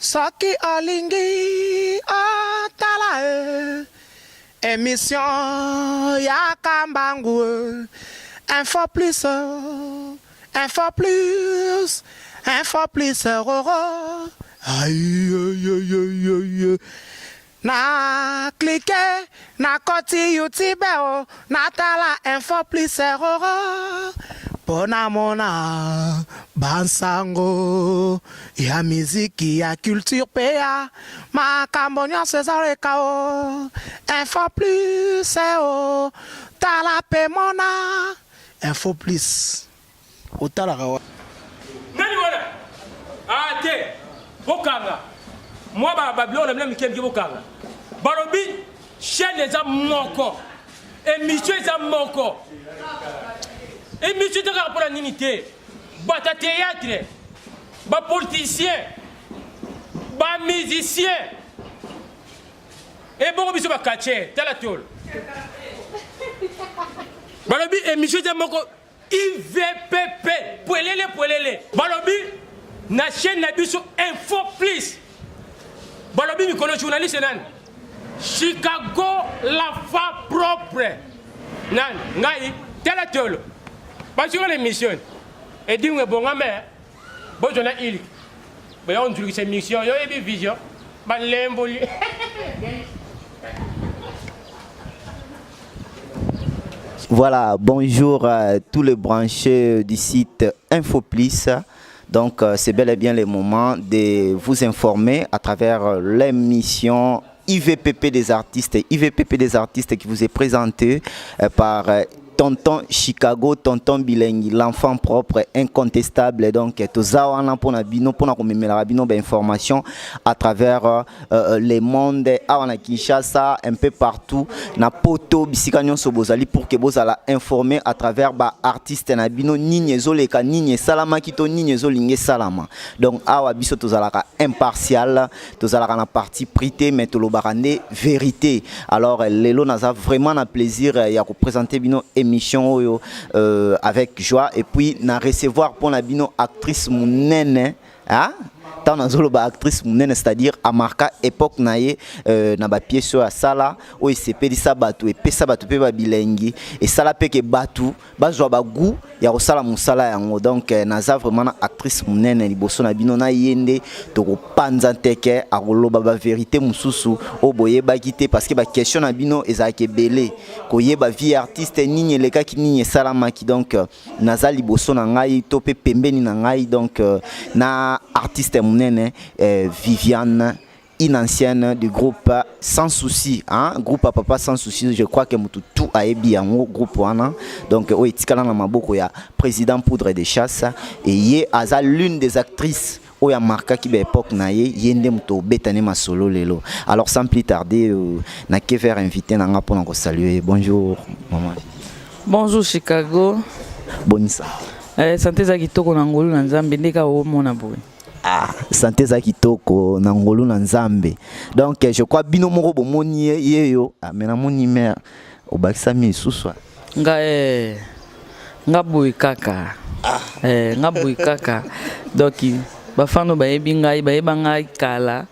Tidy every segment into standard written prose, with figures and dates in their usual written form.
Soki olingi otala e emission ya kambangu e info plus info plus info plus roro aïe na clique na koti youtube o natala info plus roro mpo namona bansango ya miziki ya culture mpe ya makambo nyonso ezaleka o info plus o tala mpe mona info plus otalaka wa nani wana ah te bokanga mwa babiloko na bino mike mike bokanga balobi chaîne eza moko émission eza moko émission eza kaka mpona nini te bato ya théâtre bapoliticien bamusicien ebongo biso bakatie tala tolo balobi émission eza moko ivpp pwelele pwelele balobi na chaîne na biso info plus balobi mikolo journaliste nani chicago l'enfant propre nani ngai tala tolo bazwika na émission edingo ebongame bozwa na iliki boya konzulukisa émission yo oyebi vision balemboli Voilà, bonjour à tous les branchés du site InfoPlus. Donc, euh, c'est bel et bien le moment de vous informer à travers euh, l'émission IVPP des artistes, IVPP des artistes qui vous est présentée euh, par Tonton Chicago, Tonton Bilengi, l'enfant propre, incontestable. Donc, toza wana pona bino, pona komemela bino ba information à travers euh, euh, les mondes, awa na Kinshasa, un peu partout, na poto, bisika nyonso bozali pour que bozala informé à travers ba artiste na bino nini ezoleka, nini esalamaki to nini ezolinga esalama. Donc, awa biso tozalaka impartial, tozalaka na parti pris te, mais tolobaka nde vérité. Alors, lelo naza vraiment na plaisir ya koprésenter bino émission oyo euh, avec joie et puis na recevoir mpona bino actrice monene hein? Ntango nazoloba actrice monene, c'est-à-dire amarka époque na ye euh, na bapiese oyo asala oyo esepelisa bato, epesa bato mpe babilengi, esala mpe ke bato bazwa bagout ya kosala mosala yango. Donc euh, naza vraiment na actrice monene liboso na bino, na ye nde tokopanza nteke, akoloba baverité mosusu oyo boyebaki te, parce que baquestion na bino ezalaki ebele koyeba vie artiste, nini elekaki, nini esalamaki. Donc euh, naza liboso na ngai to mpe pembeni na ngai donc euh, na artiste monene euh, Viviane, une ancienne du groupe Sans Souci, hein? Groupe à Papa Sans Souci, je crois que mutu tout ayebi yango groupe wana. Donc oyo etikala na maboko ya président Poudre de Chasse et ye aza l'une des actrices oyo amarkaki ba époque na ye, ye nde moto obetani masolo lelo. Alors sans plus tarder, euh, nake vers invité na nga mpona kosaluer. Bonjour maman. Bonjour Chicago. Bonisa. Eh, santé eza kitoko na ngolu na Nzambe nde kaka omona boye. Ah, santé eza kitoko na ngolu na Nzambe. Donc je crois bino moko bomoni ye yeyo. Ah, mais namoni mère obakisami lisusu. Nga eh, nga boye kaka. Ah. Eh, nga boye kaka. Donc bafano bayebi ngai, bayeba ngai kala.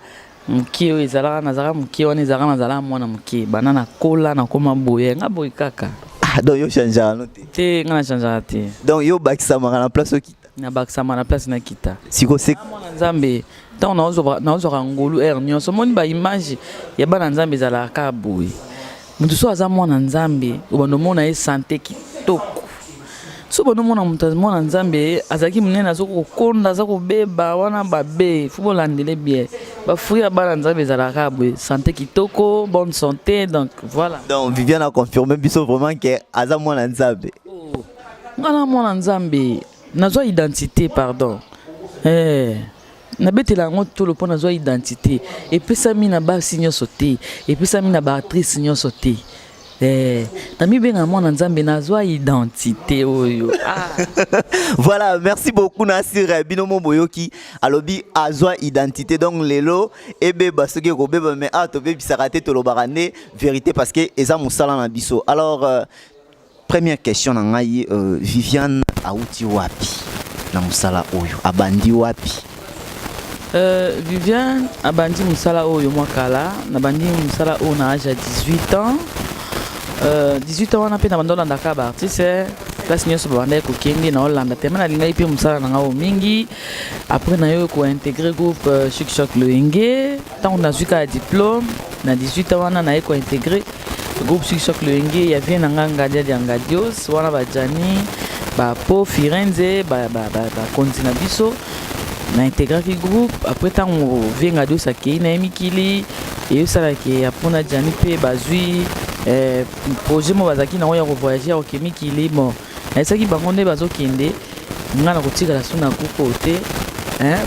Mokie oyo ezalaka nazalaka mokie wana ezalaka nazalaka mwana mokie banda nakola nakoma boye nga boye kaka. Ah, donc yo changeaka no te? Te, nga na changeaka te. Donc yo obakisamaka na place okita? Nabakisama na place nakita. Siko se mwana Nzambe ntango nazwaka ngolu heure nyonso omoni baimage ya bana Nzambe ezalaka kaka boye. Moto so aza mwana Nzambe obanda omona ye sante kitoko, so banda omona moto mwana Nzambe azalaki monene aza kokonda aza kobeba wana babe fo bolandele bien bafruit ya bana Nzambe ezalaka kaka boye, sante kitoko, bonne santé, donc voilà. Donc Viviane a confirmé biso vraiment ke aza mwana Nzambe. Oh, nga na mwana Nzambe nazwa identité, pardon eh. Nabetela yango tolo mpo nazwa identité epesami na basi nyonso te, epesami na baactrice nyonso te. Eh, namibenga mwana Nzambe, nazwa identité oyo ah. Voilà, merci beaucoup Nasir bino mo boyoki alobi azwa identité. Donc lelo ebeba soki ekobeba, mais ah, tobebisaka te, tolobaka nde vérité parce que eza mosala na biso. Alors euh, première question na ngai, euh, Viviane auti wapi na mosala oyo, abandi wapi? Viviane abandi mosala oyo mwa kala. Nabandi mosala oyo na age ya 18 ans. 18 ans wana mpe na banda olandaka baartiste, place nyonso babandaki kokende na olanda tema. Nalingaki mpe mosala na ngai oyo mingi. Après nayo kointégrer groupe Chic Choc Loyenge ntango nazwi kaka diplôme na 18 ans wana, naye kointégrer groupe Chic Choc Loyenge ya vie na ngai Ngadia dia Ngadios wana, bajani bapo Firenze, bakonzi na biso. Na intégraki groupe. Après, ntango vie Ngadios akei na ye mikili, eyosalaki apona Jani mpe bazwi projet mo bazalaki nango ya kovoyage, ya koke mikili. Bon, nayesaki bango nde bazokende, nga na kotikala su na groupe oyo te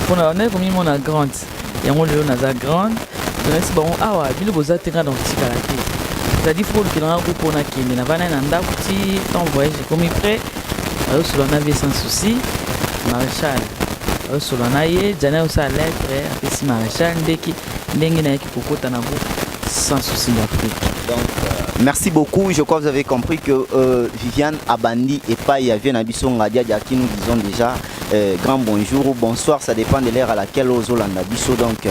mpona bandaki komimona grande yango. Lelo naza grande, nayesi bango awa bino boza te, nga na kotikala te. C'est-à-dire faut kolukela nga groupe oyo nakende. Navandai na ndako ti temps voyage ekomi prêt. Azosolola na vie Sans Souci, Maréchal azosolola na ye. Jani azosala lettre, apesi Maréchal ndeki ndenge nayaki kokota na groupe Sans Souci d'Afrique. Donc, merci beaucoup. Je crois que vous avez compris que Viviane abandi epai ya vieux na biso Ngadia, à qui nous disons déjà grand bonjour ou bonsoir, ça dépend de l'heure à laquelle ozolanda biso. Donc,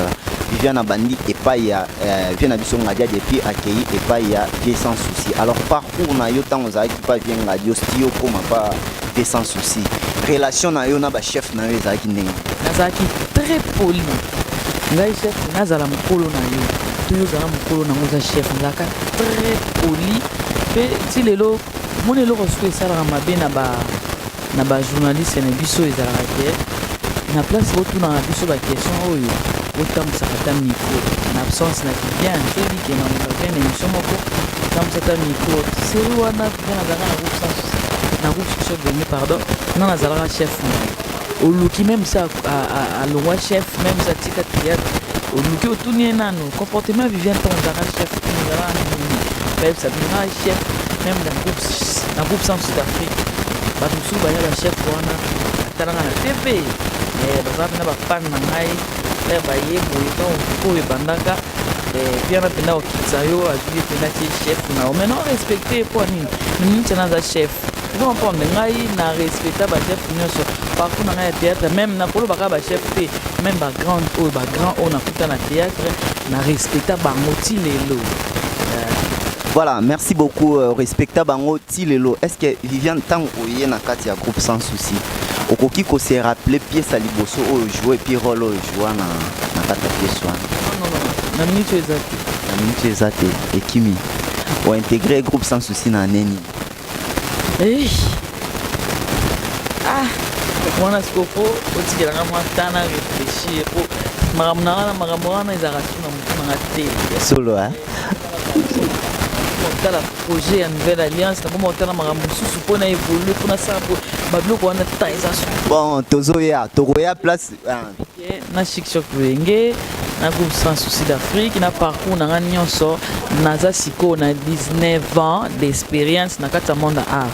Viviane abandi epai ya vieux na biso Ngadia, depuis akei epai ya vieux Sans Souci. Alors, parcours na yo ntango ozalaki pa vieux Ngadia, sti okóma pa vieux Sans Souci, relation na yo na bachef na yo ezalaki ndenge? Nazalaki très poli. Ngai chef, nazala mokolo na yo to yo ozala mokolo nango, oza chef, nazalaka très poli. Mpe ti lelo moni eloko soki esalaka mabe na ba na bajournaliste na biso ezalaka ke na place botunaka biso baquestion oyo, botambwisaka ata micro na absence na Viviane. Soki ke na vienne émission moko, tambwisa ata micro série wana. Viviane azalaka na groupe Sans, na groupe Succès Benge, pardon, nga nazalaka chef na ye. Oluki même si alongwa chef, même si atika théâtre, oluki otuni ye nano comportement ya Viviane ntango ozalaka chef, ozalaka nini, bayebisa bino nga chef. Même na groupe Sans Souci d'Afrique, bato mosusu baya bachef wana batalanga na TV, bazala mpena bafane na ngai. Frère, baye boye ntango oyo ebandaka viana mpenza kokitisa yo, azwi ye mpenza tie chef na yo, mais non, respecte mpo nini miniti naza chef. Ozo comprendre, ngai na respecta bachef nyonso parcours na ngai ya théâtre. Même nakolobaka bachef te, même bagrand oyo, bagrand oyo nakuta na théâtre, na respecta bango ti lelo. Voilà, merci beaucoup. Respecta bango ti lelo. Est-ce que Viviane, ntango oye na kati ya groupe Sans Souci, okoki kose rappeler pièce ya liboso oyo joue et puis rôle oyo joua na kati ya pièce wana? Non, non, non, na minute oyo eza te. Na minute oyo eza te, ekimi. Ointégré groupe Sans Souci na neni? Eh. Ah, wana sikoyo po otikelanga mwa temps na réfléchir, po makambo na wana, makambo wana ezalaka su na motu nanga te. Solo, hein? Otala projet ya Nouvelle Alliance, nakoma otala makambo mosusu mpo na évolue, mpo nasala po babiloko wana, temps eza su. Bon, tozoya, tokoya place, hein. Na Chic Choc Loyenge, na groupe Sans Souci d'Afrique, na parcours na nga nyonso, naza sikoyo na 19 ans d'expérience na kati ya monde art.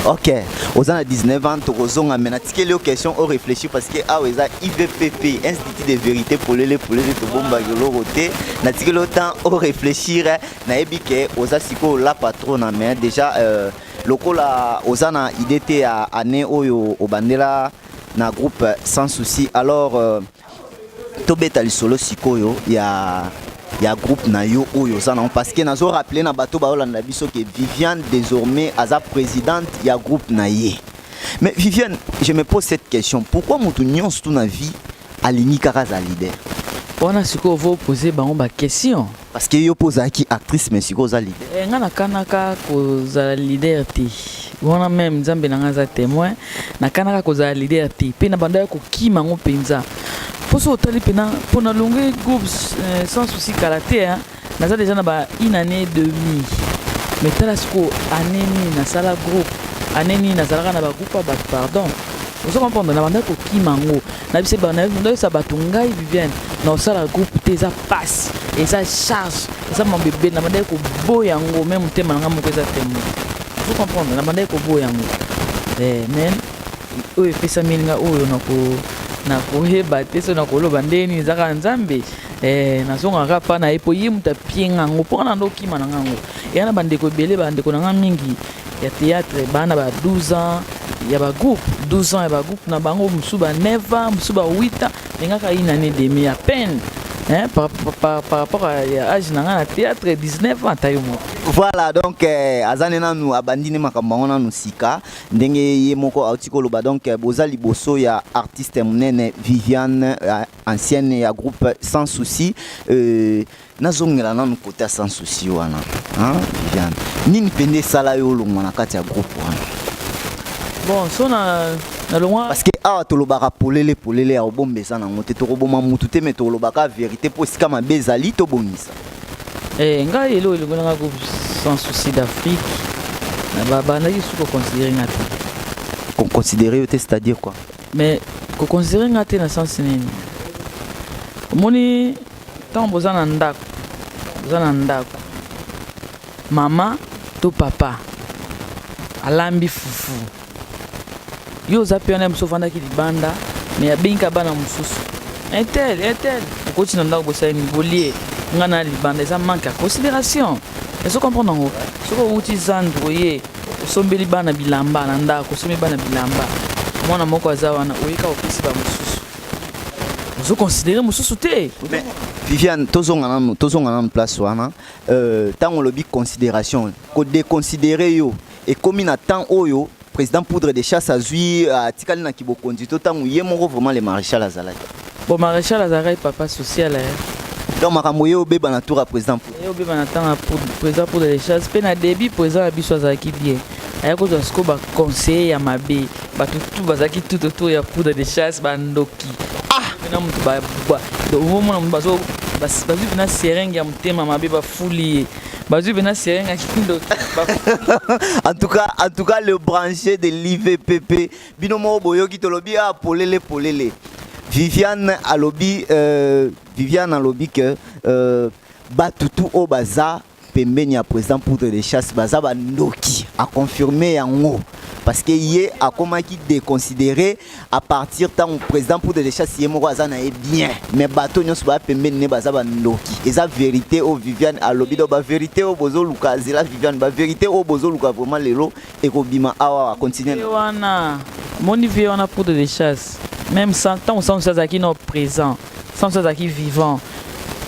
Ok, oza na 19 ans, tokozonga, mais natikeli yo question o réfléchir, parce que awa eza IVPP, Institut de Vérité Polele Polele, tobombaki eloko te. Natikeli yo temps o réfléchir. Nayebi ke oza sikoyo la patronne, mais déjà lokola oza na idée te ya année oyo obandela na groupe Sans Souci, alors tobeta lisolo sikoyo ya groupe na yo oyo oza nango, parce que nazo rappeler na bato baolanda biso ke Viviane désormais aza présidente ya groupe na ye. Mais Viviane, je me pose cette question: pourquoi moto nyonso tu na vie alingi kaka aza leader? Wana sikoyo vo pose bango baquestion. Parce que yo mpo ozalaki actrice, mais sikoyo oza leader. Nga nakanaka kozala leader te wana. Même Nzambe na nga aza témoin, nakanaka kozala leader te, mpe na banda ya kokima yango mpenza. Mpo so otali mpena mpo nalongwe groupe Sans Souci kala te, hein. Naza déjà na ba une année demi, mais tala sikoyo année nini nasala groupe, année nini nazalaka na bagroupe ya bato. Pardon, ozo comprendre, na banda kokima yango. Nayebisa bato, ngai Viviane na osala groupe te, eza pasi, eza charge, eza mambo ebele. Na bandaki koboya yango, me motema na ngai moko eza témoin. Ozo comprendre, na bandaki koboya yango, mais oyo epesameli nga oyo nakoyeba te so nakoloba ndenge nini. Eza kaka Nzambe. Nazongaka mpa na ye mpo ye moto apienga yango, mpo wana ndo okima na ngango. Eya na bandeko ebele, bandeko na nga mingi ya théâtre, baa na ba 12 ans ya bagroupe, 12 ans ya bagroupe na bango, mosusu ba 9 ans, mosusu ba 8 ans. Lingaka une année demi à peine, hein, par rapport à âge na nga na théâtre, 19 ans, ata yo moko. Voilà, donc aza nde nanu abandi nde makambo yango nanu sika, ndenge ye moko auti koloba. Donc boza liboso ya artiste monene Viviane, ancienne ya groupe Sans Souci. Nazongela nanu kote ya Sans Souci wana, hein, Viviane, nini mpenza esala yo olongwa na kati ya groupe wana? Bon, so na nalongwa Parce que awa tolobaka polele polele, ya kobomba eza nango te. Tokoboma mutu te, me tolobaka vérité, mpo esika mabe ezali tobongisa. Ngai eloko elongolanga groupe Sans Souci d'Afrique, bandaki su koconsidérer nga te. Koconsidérer yo te, c'est-à-dire quoi? Mais koconsidérer nga te na sens nini? Omoni, ntango boza na ndako, boza na ndako, mama to papa alambi fufu, yo oza mpe wana, mosu ovandaki libanda, me abengika bana mosusu, un tel, un tel, okoti na ndako, bosali bolie, nga na libanda. Eza manque ya considération. Ezo comprendre yango? Soki owuti zandu, oye, osombeli bana bilamba na ndako, osombeli bana bilamba, mwana moko aza wana, oyeka opesi bamosusu, ozoconsidérer mosusu te. Mais Viviane, tozonga nanu place wana. Ntango olobi considération, kodéconsidérer yo ekomi na temps oyo président Poudre de Chasse azwi, atikali na kibokonzi, to ntango ye moko vraiment le maréchal azalaki? Bon, maréchal azalaki papa social, eh. Donc makambo ye obeba na tour ya président Poudre? Ye obeba na ntango ya président Poudre de Chasse. Mpe na début, président na biso azalaki bien, aya kozwa sikoyo baconseiller ya mabe. Bato tu bazalaki tout autour ya Poudre de Chasse, bandoki. Mpena moto, omona moto bazwi mpena seringue ya motema mabe, bafuli ye, bazwi mpena seringue ya kindoki. En tout cas, le branché de l'IVPP, bino moko boyoki, tolobi a polele polele. Viviane alobi, Viviane alobi que bato tu oyo baza pembeni ya président Poudre de Chasse baza bandoki. Aconfirme yango parce que ye akomaki déconsidéré à partir ntango président Poudre de Chasse ye moko aza na ye bien, mais bato nyonso baya pembeni ne baza bandoki. Eza vérité oyo Viviane alobi. Donc bavérité oyo bozoluka, zela Viviane, bavérité oyo bozoluka vraiment lelo ekobima awa. Acontinue. Wana moni vie wana, Poudre de Chasse, même sans ntango Sans azalaki no présent, Sans azalaki vivant,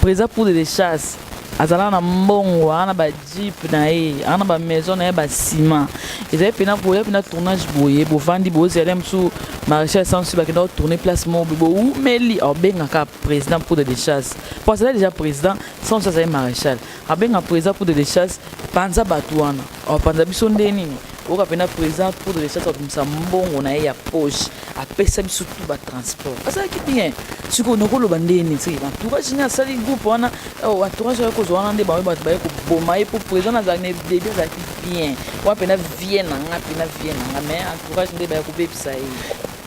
président Poudre de Chasse azalaka na mbongo, aa na bajeep na ye, aa na bamaison na ye, basima ezali mpena boya mpena tournage boye, bovandi bozela mosusu, maréchal Sans bakenda kotourner place moko boye, boumeli, abengaka président Poudre de Chasse, po azali déjà président, Sans azali maréchal, abenga président Poudre de Chasse: "Panza bato wana." Apanza biso nde nini? Oyoka mpena président Poudre de Chasse abimisa mbongo na ye ya poche, apesa biso tu batransport. Azalaki bien. Sikoyo nakoloba ndeni? Soki entourage ne asali groupe wana, entourage aye kozwa wana nde bango bato baye koboma ye, mpo président azalaki na début azalaki bien wana, mpena vie na nga, mpena vie na nga, mais entourage nde baye kobebisa ye.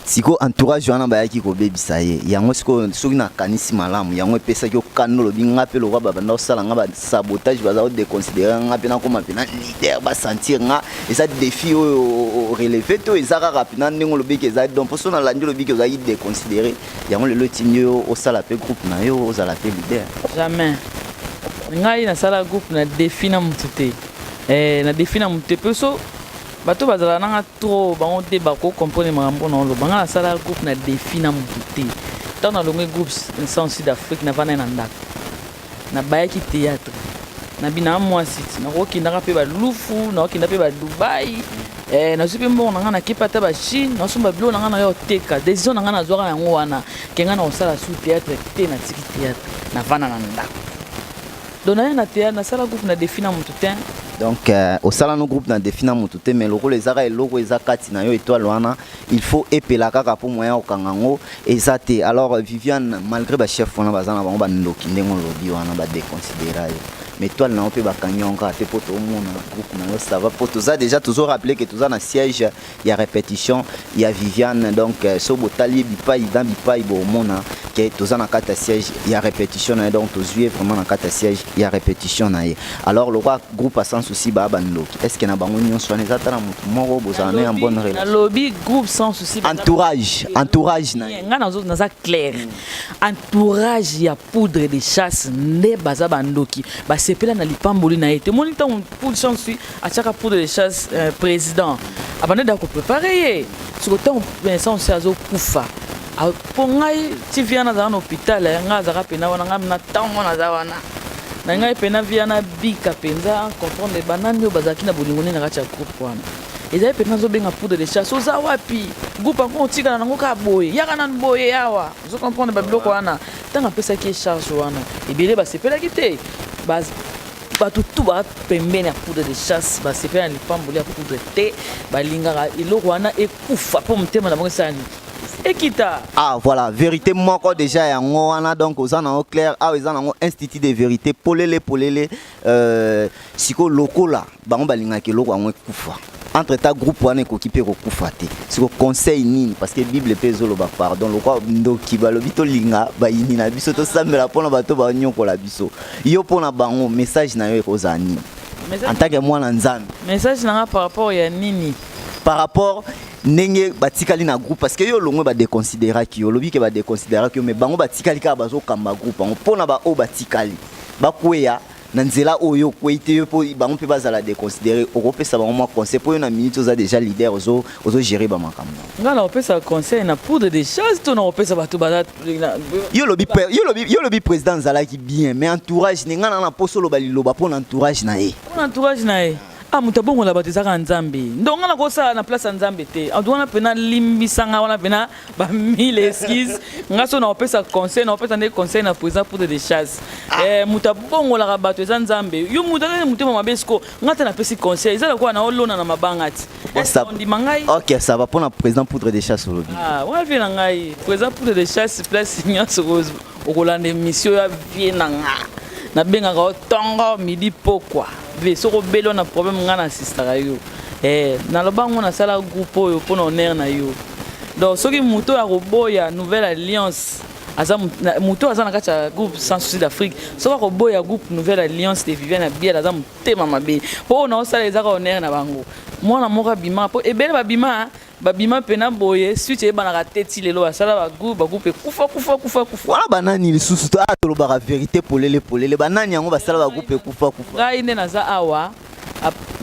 Sikoyo entourage wana bayaki kobebisa ye yango. Sikoyo soki nakanisi malamu, yango epesaki okanda, olobi nga mpe lokwa babanda kosala nga basabotage, baza kodéconsidérer nga, mpe nakóma mpena leader, basentir nga. Eza défi oyo relevé to eza kaka mpena ndenge olobiki eza? Donc mpo so nalandi, olobiki ozalaki déconsidéré, yango lelo etindi yo osala mpe groupe na yo, ozala mpe leader. Jamais. Ngai nasala groupe na défi na motu te. Na défi na motu te, mpe so bato bazala nanga trop, bango te bakocomprendre makambo na oloba. Ngai nasala groupe na défi na motu te. Ntango nalongwe groupe Sans Sud Afrique, navandai na ndako, nabayaki théâtre, nabi na mwasi ti nakokendaka mpe balufu, nakokenda mpe badubai, nazwi mpe mbongo na ngai, nakepa ata bachine, nasomba biloko na ngai, nayo oteka. Décision na ngai nazwaka yango wana ke ngai na kosala su théâtre te. Natiki théâtre, navanda na ndako. Donc naye na théâtre, nasala groupe na défi na motu te. Donc osala no groupe na défi na motu te, mais lokola ezaka eloko eza kati na yo, étoile wana, il faut epela kaka mpo moyen okanga yango eza te. Alors Viviane, malgré bachef wana baza na bango bandoki, ndenge olobi wana, badéconsidéra yo, mais étoile na yo mpe bakangi yango kaka te, mpo tomona groupe na yo, ça va, mpo toza déjà, tozorappeler ke toza na siège ya répétition ya Viviane. Donc so botali bipai na bipai, bomona ke toza na kati ya siège ya répétition na ye. Donc tozwi ye vraiment na kati ya siège ya répétition na ye. Alors lokwa groupe ya Sans Souci baya bandoki, est ce que na bango nyonso wana eza ata na motu moko bozala na ya bonne relation? Nalobi groupe Sans Souci. Entourage na ye. Ngai naza clair, entourage ya Poudre de Chasse nde baza bandoki, basepela na lipamboli na ye te. Moni ntango Poudre Chasse atiaka Poudre de Chasse président, abandi da kopréparer ye. Siko ntango Sans Souci azokufa, Mpo ngai ti vie wana azalaka na hôpital, ngai azalaka mpena wana, ngai na ntango naza wana na ngai mpena vie wana bika mpenza comprendre banani oyo bazalaki na bolingo nde na kati ya groupe wana. Ezali mpenza azobenga poudre de chasse, oza wapi? Groupe yango otikala nango kaka boye, yaka nanu boye awa. Ozo comprendre babiloko wana. Ntango apesaki ye charge wana, ebele basepelaki te. Bato tu baa pembeni ya poudre de chasse basepela na lipamboli ya poudre te, balingaka eloko wana ekufa mpo motema na bango esala nini? Ekita. Ah voilà, vérité moko déjà yango wana, donc oza nango clair awa, eza nango institut de vérité polele polele. Sikoyo lokola bango balingaka eloko yango ekufa, entre ta groupe wana ekoki mpe kokufa te. Siko conseil nini? Parce que Bible mpe ezoloba pardon, lokwa ndoki balobi tolinga bayini na biso, tosambela mpona bato banyokola biso. Yo mpona bango, message na yo ekozala nini en tant que mwana Nzambe? Message na nga par rapport ya nini? Par rapport ndenge batikali na groupe, parce que yo olongwe, badéconsidéraki yo, olobi ke badéconsidéraki yo, mais bango batikali kaka bazokamba groupe yango. Mpona baoyo batikali bakweya na nzela oyo okwei te, yo mpo bango mpe bazala déconsidéré, okopesa bango mwa conseil mpo yo na minute oza déjà leader, ozogérer bamakambo? Ngai na kopesa conseil na poudre de chasse to na kopesa bato baza? Yo lobi président azalaki bien, mais entourage ne ngai na mposo oloba liloba mpo na entourage na ye. Mpo na entourage na ye, ah, moto abongola bato ezaka Nzambe. Ndo ngai nakosala na place ya Nzambe te. En tout wana mpena limbisanga, wana mpena bamille excuse. Nga so nakopesa conseil, nakopesa nde conseil na président poudre de chasse. Moto abongolaka bato eza Nzambe. Yo moto aza motema mabe, siko nga te napesi conseil, eza lokola na olona na mabanga ti. Ondima ngai? Ok, ça va. Mpona président poudre de chasse, olobi? Ah, wana vie na ngai, président poudre de chasse, place nyonso okolanda émission ya vie na nga, nabengaka yo ntongo, midi, pokwa. Ve soki obeli wana problème, ngai na assistaka yo. Naloba yango, nasala groupe oyo mpona honneur na yo. Donc soki moto oyo akoboya Nouvelle Alliance, aza moto oyo aza na kati ya groupe Sans Souci d'Afrique, soki akoboya groupe Nouvelle Alliance de Viviane Abiel, aza motema mabe, mpo oyo naosala ezaka honneur na bango. Mwana moko abima, mpo ebele babima, babima mpena boye, suite eyebanaka te. Ti lelo basala bagroupe, bagroupe ekufa, kufa, kufa, kufa. Wana banani lisusu? To aya tolobaka vérité polele polele, banani yango basala bagroupe ekufa kufa? Ngai nde naza awa,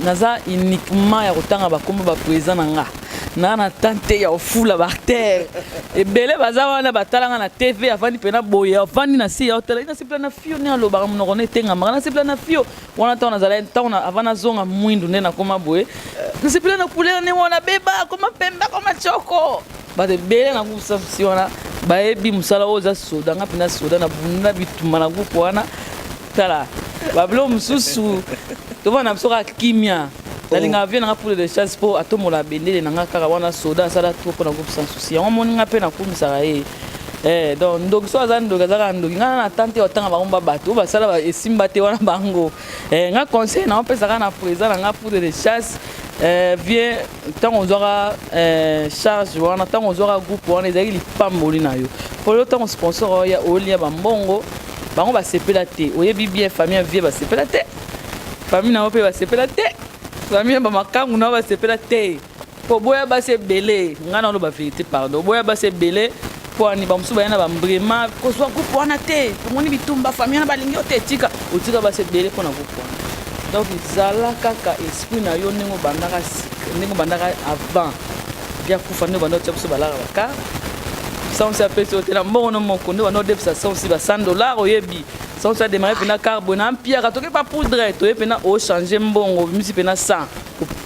naza uniquement ya kotanga bakombo baprésident na nga. Naa na tan te ya ofula baacteur ebele baza wana, batalanga na TV, avandi mpena boye, avandi na si ya otala, nasepela na fio nde alobaka, monoko na etengamaka, nasepela na fio wana. Ntango nazala, ntango avant nazonga mwindu nde nakoma boye, nasepela na couleur nde wana beba akoma pembe, akoma tioko. Bato ebele na groupe Sans wana bayebi mosala oyo oza soda. Nga mpenza soda na bunda bitumba na groupe wana. Tala babilo mosusu, tovanda na biso kaka kimia. Nalingaka vie nanga poudre de chasse mpo atombola bendele na nga kaka wana. Soda asala trop mpo na groupe Sans Souci. Yango moni nga mpe nakumisaka ye. Donc ndoki so aza ndoki, aza kaka ndoki. Ngai na tante otanga bango ba bato oyo basala esimba te wana bango. Nga conseil na opesaka na président na nga poudre de chasse, vie, ntango ozwaka charge wana, ntango ozwaka groupe wana, ezalaki lipamboli na yo. Polo ntango sponsor oya olia bambongo, bango basepela te. Oyebi bien, famille ya vie basepela te, famille na yo mpe basepela te, famille ya bamakangu na yo basepela te, mpo boya basi ebele. Ngai na oloba vérité, pardon, boya basi ebele mpo ani bamosusu baya na bambrema kozwa groupe wana te. Tomoni bitumba, famille wana balingi yo te, tika otika basi ebele mpo na groupe wana. Donc zala kaka esprit na yo ndenge obandaka sika, ndenge obandaka avant bia kufa, ndenge obanda otia biso balaka bakar sansi apesi yo te na mbongo no moko, nde banda odebisa sansi ba 100 $. Oyebi sansi adémarrer mpena car boye na mpiaka, toke pa poudre, toye mpena ochange mbongo, obimisi mpena 100,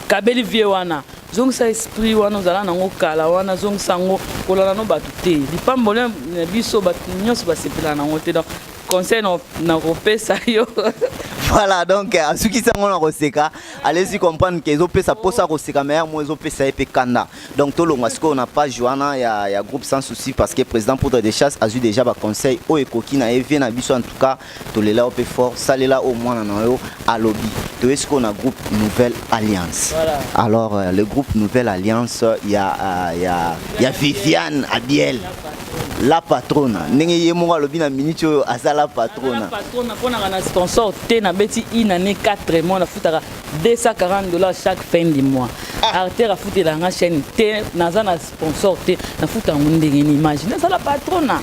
okabeli vie wana. Zongisa esprit wana ozala nango kala wana, zongisa yango. Kolanda no bato te, lipamboli na biso bato nyonso basepelaka nango te. Donc conseil na kopesa yo. Voilà, donc asukisi yango na koseka. Allez-y comprendre ke ezopesa mposa koseka, meilleur mo ezopesa ye mpe kanda. Donc tolongwa sikoyo na page wana ya groupe Sans Souci, parce que président poudre de chasse azwi déjà baconseil oyo ekoki na ye. Vie na biso, en tout cas tolela yo mpe fort, salela oyo mwana na yo alobi. Toye sikoyo na groupe Nouvelle Alliance. Voilà. Alors le groupe Nouvelle Alliance ya Viviane Abiel, la patrona, ndenge ye moko alobi na minute oyo aza la patrona. Patrona mponaka na sponsor te. Nabeti une année 4 mois, nafutaka 240 $ chaque fin du mois. Arter afutela nga chaîne te, naza na sponsor te, nafuta yango ndenge nini? Imagine, nazala patrona,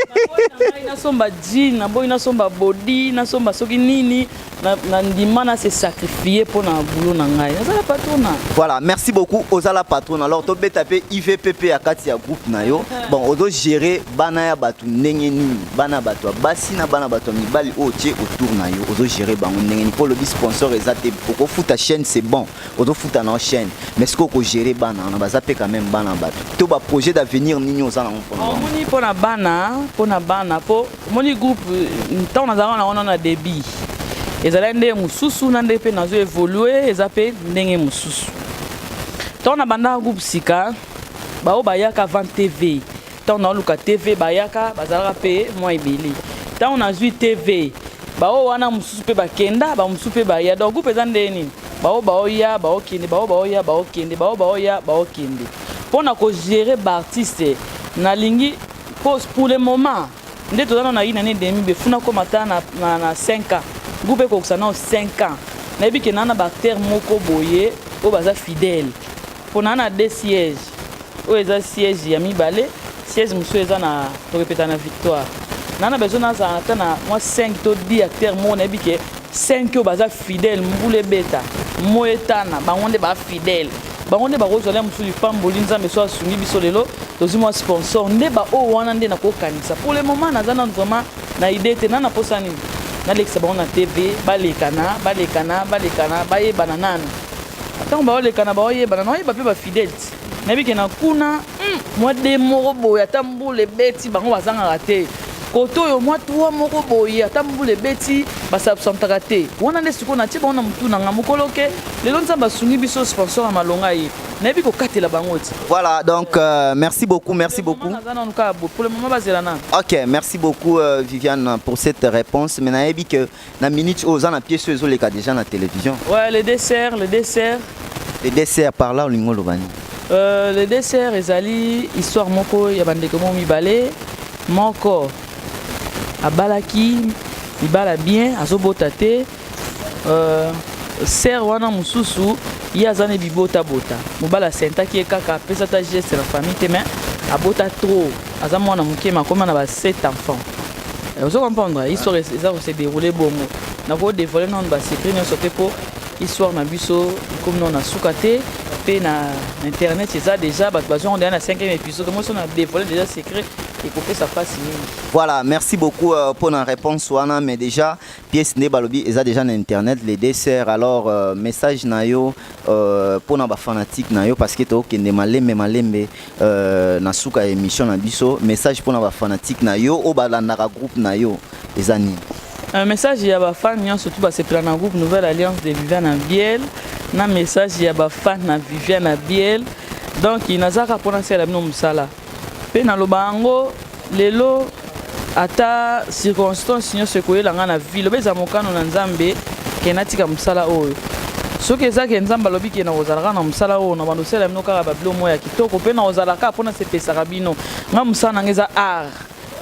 naboyi na ngai nasomba jean, naboyi nasomba body, nasomba soki nini. Na ndima na se sacrifier mpo na boulot na ngai, naza la patrona. Voilà, merci beaucoup. Oza la patronne. Alors tobeta mpe IVPP ya kati ya groupe na yo. Bon, ozogérer bana ya bato ndenge nini? Bana ya bato ya basi na bana bato ya mibali oyo otie autour na yo, ozogérer bango ndenge nini? Mpo olobi sponsor eza te, okofuta chaîne, c'est bon, ozofuta na chaîne, mais soki okogérer bana wana, baza mpe quand même bana ya bato, to baprojet d'avenir nini oza nango mpona bango? Omoni, mpo na bana, mpo na bana, mpo omoni groupe, ntango nazalaka na wana na début, ezalaki ndenge mosusu, na ndenge mpe nazo évolue eza mpe ndenge mosusu. Ntango na bandaka groupe sika, bao bayaka avant TV, ntango naoluka TV, bayaka bazalaka mpe mwa ebele. Ntango nazwi TV, bao wana mosusu mpe bakenda, bamosusu mpe baya. Donc groupe eza ndenge nini? Bao baoya, baokende, bao baoya, baokende, bao baoya, baokende. Mpo na kogérer baartiste, nalingi pour le moment nde toza nano na une année demi, befuna koma ata na 5 ans, groupe ekokisa nano 5 ans. Nayebi ke naa na baacteur moko boye oyo baza fidèle, mpo naa na deux siège. Oyo eza siège ya mibale, siège mosusu eza na torepeta na Victoire. Naa na besoin nazala ata na mwa 5 to 10 acteur moko, nayebi ke 5 oyo baza fidèle. Mbula ebeta, mo etana, bango nde baa fidèle, bango nde bakozwala mosusu lipamboli. Nzambe so asungi biso, lelo tozwi mwa sponsor, nde baoyo wana nde nakokanisa. Pour le moment naza nanu vraiment na idée te. Na posa nini? Nalekisa bango na TV, balekana, balekana, balekana, bayebana nanu. Ntango baolekana, baoyebana, naoyeba mpe bafidèle ti nayebi ke na kuna mwa de moko boye, ata mbula ebeti, bango bazangaka te. Kote oyo mwa trois moko boye, ata mbula ebeti, basabsentaka te. Wana nde sikoyo natie bango na motu na nga. Mokolo ke lelo Nzambe asungi biso, sponsor ya malonga ye, nayebi kokatela bango ti. Voilà, donc merci beaucoup, merci beaucoup. Naza nanu kaka boye pour le moment, bazela nanu. Ok, merci beaucoup Viviane pour cette réponse. Mais nayebi que na minute oyo oza na pièce oyo ezoleka déjà na télévision. Ouais, le dessert, le dessert. Le dessert, par là olingi oloba nini? Le dessert ezali histoire moko ya bandeko moko mibale. Moko abalaki libala bien, azobota te. Sœur wana mosusu, ye aza na bibotabota. Mobali asentaki ye kaka, apesa ata geste na famille te, mais abota trop. Aza mwana moke, ma akóma na ba 7 enfants. Ozo comprendre, histoire eza kose déroule bongo. Nakodévoile nano basecret nyonso te, mpo histoire na biso ekomi nano na suka te, mpe na internet eza déjà, bato bazwi yango déjà na 5e épisode. Moi so na dévoile déjà secret, ekopesa mpasi mingi. Voilà, merci beaucoup pour la réponse wana. Mais déjà pièce nde balobi eza déjà na internet, les desserts. Alors message na yo mpona bafanatique na yo, parce que tokende malembe malembe na suka ya émission na biso. Message mpona bafanatique na yo oyo balandaka groupe na yo eza nini? Un message ya bafan nyonso tu basepela na groupe Nouvelle Alliance de Viviane Abiel, na message ya bafan na Viviane Abiel. Donc nazalaka mpona salela bino mosala, mpe naloba yango lelo, ata circonstance nyonso ekoyela nga na vie, loba eza mokano na Nzambe ke natika mosala oyo. Soki eza ke Nzambe alobi ke nakozala kaka na mosala oyo, na bando osala bino kaka babilo moko ya kitoko, mpe nakozala kaka mpona sepesaka bino. Nga mosala nanga eza art,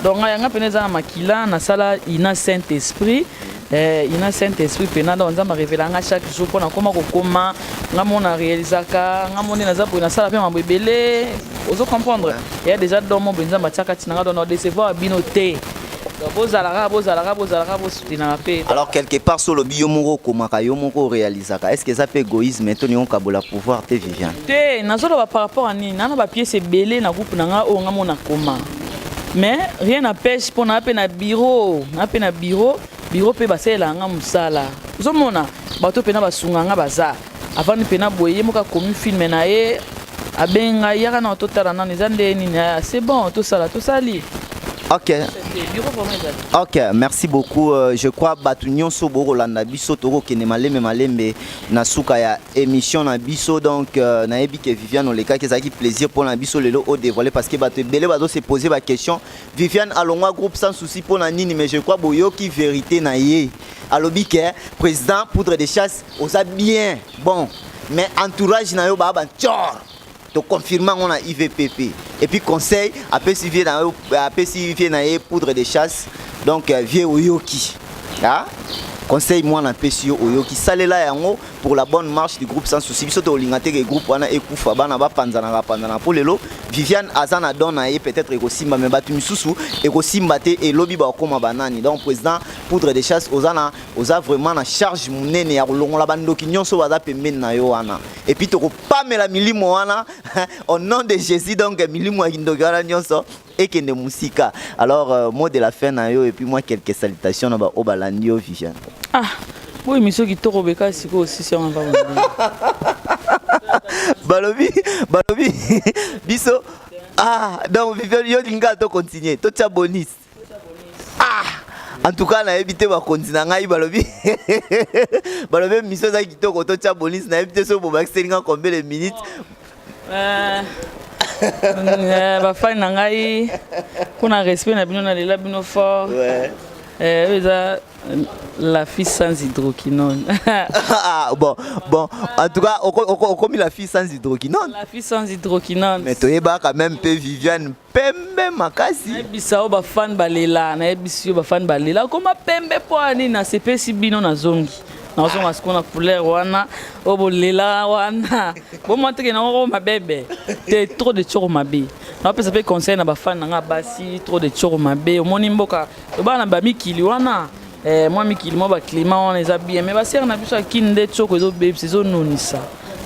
donc ngai yanga mpena eza na makila. Nasala ina Saint Esprit, ina Saint Esprit mpena. Donc Nzambe arévéla nga chaque jour mpo nakoma kokoma, nga mo na réalisaka, nga mo nde naza boye, nasala mpe mambo ebele. Ozo comprendre, eya déjà don mo boye Nzambe atiaka ntina nga. Donc na décevoir bino te. Donc bozalaka, bozalaka, bozalaka, bosoutenaka mpe. Alors quelque part so olobi yo moko okomaka, yo moko oréalisaka, est ce que eza mpe égoïsme to ningo okabola pouvoir te, Viviane? Te, nazoloba par rapport à nini? Naa na bapièce ebele na groupe na nga oyo nga mo nakoma, mais rien n'empêche mpo naa mpe na bureau, naa mpe na bureau, bureau mpe basalelaka nga mosala. Ozomona bato mpena basunga nga, baza avandi mpena boye, ye moko akomi film na ye, abenga, yaka na totala nano eza nde nini. Ah, c'est bon, tosala, tosali. Ok. Bureau vraiment ezali. Ok, merci beaucoup. Je crois bato nyonso bokolanda biso, tokokende malembe malembe na suka ya émission na biso. Donc nayebi ke Viviane olekaki, ezalaki plaisir mpona biso lelo odévoile, parce que bato ebele bazose poser baquestion: Viviane alongwa groupe Sans Souci mpona nini? Mais je crois boyoki vérité na ye. Alobi ke président Poudre de Chasse oza bien bon, mais entourage na yo baa bantior, toconfirme yango na IVPP. Et puis conseil apesi vieux na yo, apesi vieux na ye Poudre de Chasse. Donc vieux oyoki, ah? Conseil mwana apesi yo, oyoki, salela yango pour la bonne marche du groupe Sans Souci. Biso tolinga te ke groupe wana ekufa, bana bapanzanaka panzana, mpo lelo Viviane aza na don na ye, peut-être ekosimba, mais bato misusu ekosimba te, elobi bakokóma banani. Donc président Poudre de Chasse, oza na, oza vraiment na charge monene ya kolongola bandoki nyonso baza pembeni na yo wana, et puis tokopamela milimo wana au nom de Jésus. Donc milimo ya kindoki wana nyonso ekende mosika. Alors mot de la fin na yo et puis moi quelques salutations na baoyo balandi yo, Viviane. Ah, boyo émission kitoko beka sikoyo osisi yango mpa. Balobi biso, ah, donc Viviane, yo linga to continuer, totia bonus. Ah, en tout cas nayebi te, bakonzi na ngai balobi émission eza kitoko, totia bonus. Nayebi te soki bobakiseli nga combien de minutes. Bafani na ngai, mpona respect na bino, nalela bino fort. Oyo eza la fille sans hydroquinone. Ah, bon, en tout cas okomi la fille sans hydroquinone. La fille sans hydroquinone. Mais toyebaka même mpe Viviane pembe makasi. Nayebisa oyo bafani balela, nayebisi yo, bafani balela okoma pembe mpo ani. Nasepesi bino, nazongi, nazonga sikoyo na couleur wana oyo bolela wana. Bomwa teke nango mabebe te, trop de tioko mabe. Napesa mpe conseil na bafani na nga basi, trop de tioko mabe. Omoni mboka tobana na bamikili wana, mwa mikili mwa baclimat wana eza bien, mais basere na biso akini nde tioko ezobebisa, ezononisa.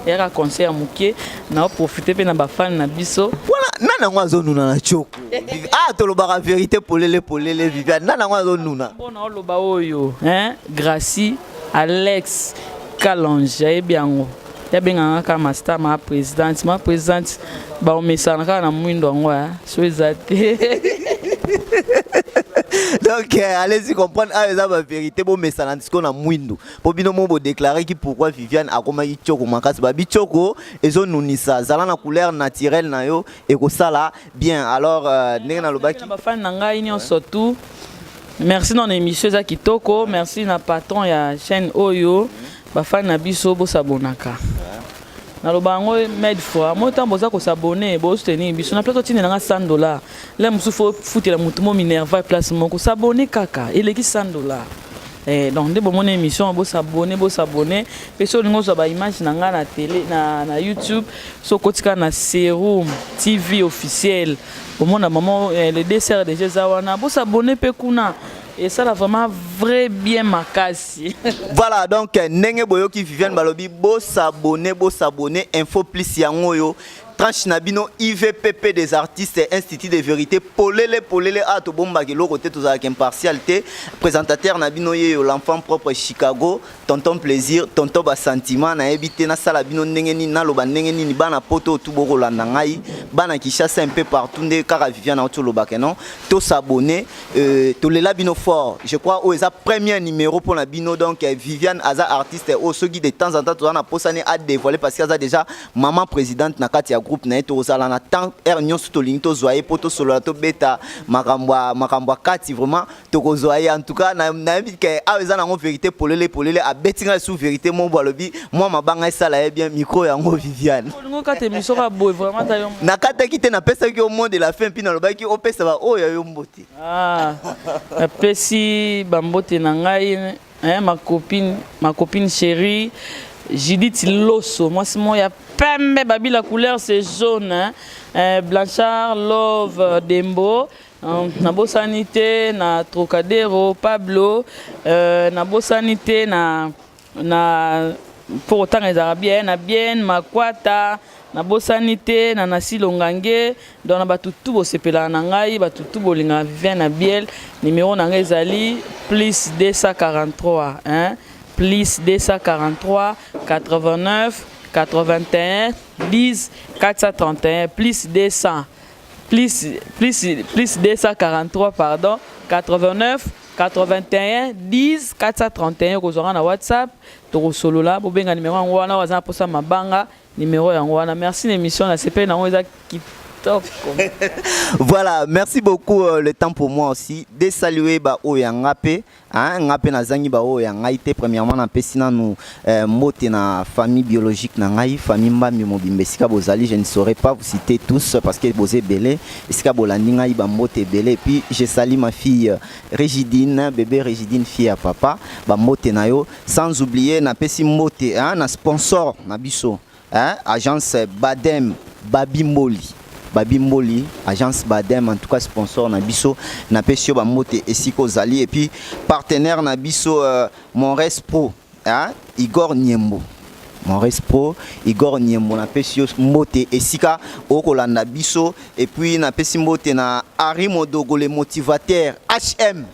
Eyaka conseil ya moke, naoprofite mpe na bafani na biso. Wana nani yango azonuna na tioko? Ah, tolobaka vérité polele polele. Viviane, nani yango azonuna? Mpona oloba oyo, hein? Gracie Alex Kalonge ayebi yango, yabengaka kaka master, ma présidente, ma présidente. Baomesana kaka na mwindo yango so eza te. Donc allez-y comprendre, ayo eza bavérité. Bomesana sikoyo na mwindu, mpo bino mo bodéclareki pourquoi Viviane akomaki tioko makasi. Babi tioko ezonunisa, zala na couleur naturelle na yo, ekosala bien. Alors ndenge nalobaki, na bafani na ngai nyonso tout, merci na émission eza kitoko. Merci na patron ya chaîne oyo. Bafani na biso, bosabonaka, naloba yango maintes fois. Moi ntango boza kosabonner, bosoutenir biso na place otindela nga 100 $, le mosusu ofutela motu mo minerva place moko. S'abonner kaka eleki 100 $. Donc nde bomoni émission, bosabonner, bosabonner mpe. So olingi ozwa baimage na ngai na télé, na YouTube, so okoti kaka na Serum TV officiel, omona mama le dessert déjà eza wana. Bosabonner mpe kuna, esala vraiment vrai bien makasi. Voilà, donc ndenge boyoki Viviane, balobi bosabonner, bosabonner. Info Plus yango oyo, tranche na bino IVPP des artistes, Institut de vérité polele polele. A tobombaka eloko te, tozalaka impartial te. Présentateur na bino yeyo, l'enfant propre Chicago, tonton Plaisir, tonton basentiment. Nayebi te nasala bino ndenge nini, naloba ndenge nini. Bana Poto otu bokolanda ngai, bana Kinshasa, un peu partout, nde kaka Viviane auti olobaka non, tosabonner. Tolela bino fort. Je crois oyo eza premier numéro mpona bino. Donc Viviane aza artiste oyo soki de temps en temps toza na posani adévoiler, parce que aza déjà maman présidente na kati ya groupe na ye. Tokozala na temps heure nyonso tolingi tozwa ye mpo tosolola, tobeta makambo ya kati. Vraiment tokozwa ye. En tout cas nayebi ke awa eza nango vérité polele polele. Abeti ngai su vérité mo bo, alobi mwa mabanga esala ye bien. Micro yango, Viviane. Olingo kata émission ka boye, vraiment ta yo. Nakataki te, napesaki yo mot de la fin, mpi nalobaki opesa baoyo ya yo mbote. Ah, napesi bambote na ngai, hein, ma copine chérie Judith Loso, mwasi moko ya pembe, babi la couleur c'est jaune, hein. Blanchard Love Dembo, nabosani te na Trocadero Pablo, nabosani te na mpo kotanga ezalaka bien na bien Makwata, nabosani te na Nasi Longange. Donc na bato tu bosepelaka na ngai, bato tu bolingaka Viviane na Biel, numéro na ngai ezali plus 243, hein? Plus 243 89 81 10 431, plus 200 plus 243, pardon, 89 81 10 431. Kozwanga na WhatsApp, tokosolola. Bobenga numéro yango wana, aza na mposa mabanga, numéro yango wana. Merci na émission, nasepeli nango, eza kitoko. Kitoko. Voilà, merci beaucoup. Le temps pour moi aussi de saluer ba oyo ya nga pe, hein, nga pe nazangi ba oyo ya ngai te. Premièrement, napesi nanu mbote na famille biologique na ngai, famille Mbambi mobimba esika bozali. Je ne saurais pas vous citer tous parce que boza ebele esika bolandi ngai, bambote ebele. Et puis je salue ma fille Régidine, bébé Régidine, fille ya papa, bambote na yo. Sans oublier, napesi mbote, hein, na sponsor na biso, hein, agence Badem Babi Mboli. Babi Mboli, agence Badem, en tout cas sponsor na biso, napesi yo bambote esika ozali. Et puis partenaire na biso Monres Pro, hein, Igor Niembo. Maurice Pro, Igor Niembo, napesi yo mbote esika okolanda biso. Et puis napesi mbote na Harry Modogo, le motivateur HM.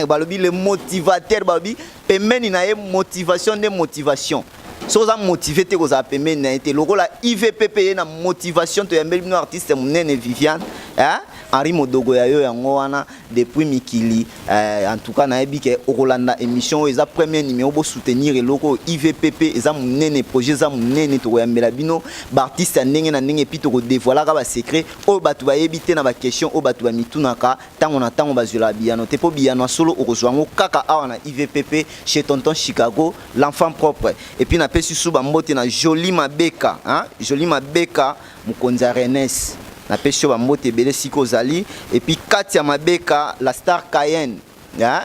Balobi le motivateur, balobi pembeni na ye motivation nde motivation. Soki oza motivé te, kozala pembeni na ye te. Lokola IVPP ye na motivation, toyambeli bino artiste monene Viviane, hein? Henri Modogo ya yo yango wana depuis mikili. En tout cas, nayebi ke okolanda émission oyo, eza premier numéro. Bosoutenir eloko oyo IVPP eza monene, projet eza monene. Tokoyambela bino baartiste ya ndenge na ndenge et puis tokodévoilaka basecret oyo bato bayebi te, na baquestion oyo bato bamitunaka ntango na ntango, bazwelaka biyano te, mpo biyano ya solo okozwa yango kaka awa na IVPP chez Tonton Chicago, l'enfant propre. Et puis napesi su bambote na Joli Mabeka, hein? Joli Mabeka, mokonzi ya Renes, napesi yo bambote ebele sika ozali. Et puis kati ya Mabeka, la star Cayenne, hein?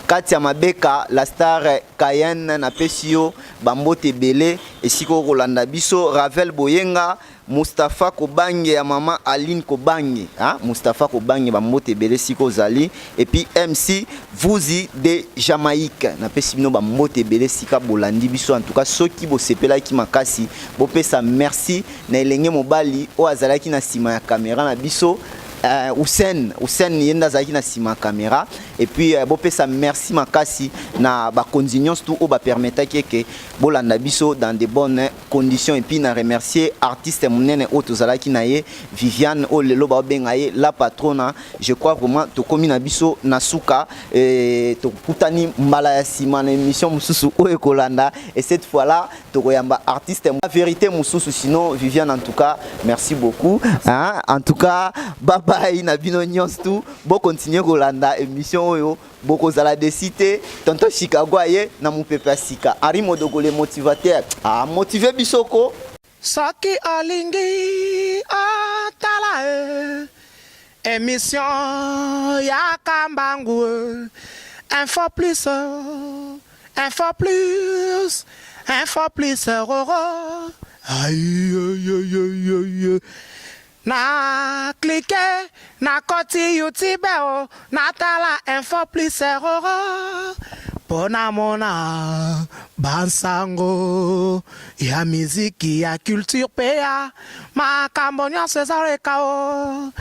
Kati ya Mabeka, la star Cayenne, napesi yo bambote ebele esika okolanda biso. Ravel Boyenga, Mustapha Kobange ya mama Aline Kobange, hein? Mustapha Kobange, bambote ebele sika ozali. Et puis MC Vuzi de Jamaïque, napesi bino bambote ebele sika bolandi biso. En tout cas, soki bosepelaki makasi, bopesa merci na elenge mobali oyo azalaki na nsima ya kamera na biso, Hussein. Hussein ye nde azalaki na nsima ya caméra. Et puis bopesa merci makasi na bakonzi nyonso tu oyo bapermetaki eke bolanda biso dans de bonnes conditions. Et puis na remercier artiste monene oyo tozalaki na ye, Viviane, oyo lelo baobenga ye la patrona. Je crois vraiment tokomi na biso na suka. Tokutani mbala ya nsima na émission mosusu oyo ekolanda, et cette fois là tokoyamba artiste la vérité mosusu. Sinon Viviane, en tout cas merci beaucoup, hein? En tout cas, bye bye na bino nyonso tu. Bokontinue kolanda émission oyo, bokozala déçus te. Tonton Chicago aye na mopepe ya sika. Henri Modogo le motivateur amotive biso ko. Soki olingi otala e émission ya Kambangu e, Info Plus, Info Plus, Info Plus roro. Aïe, aïe, aïe, aïe. Na clique, nakoti YouTube o, natala Info Plus roro mpo namona bansango ya miziki, ya culture mpe ya makambo nyonso ezaleka o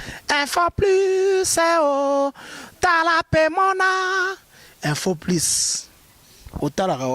Info Plus o. Tala mpe mona Info Plus otalaka.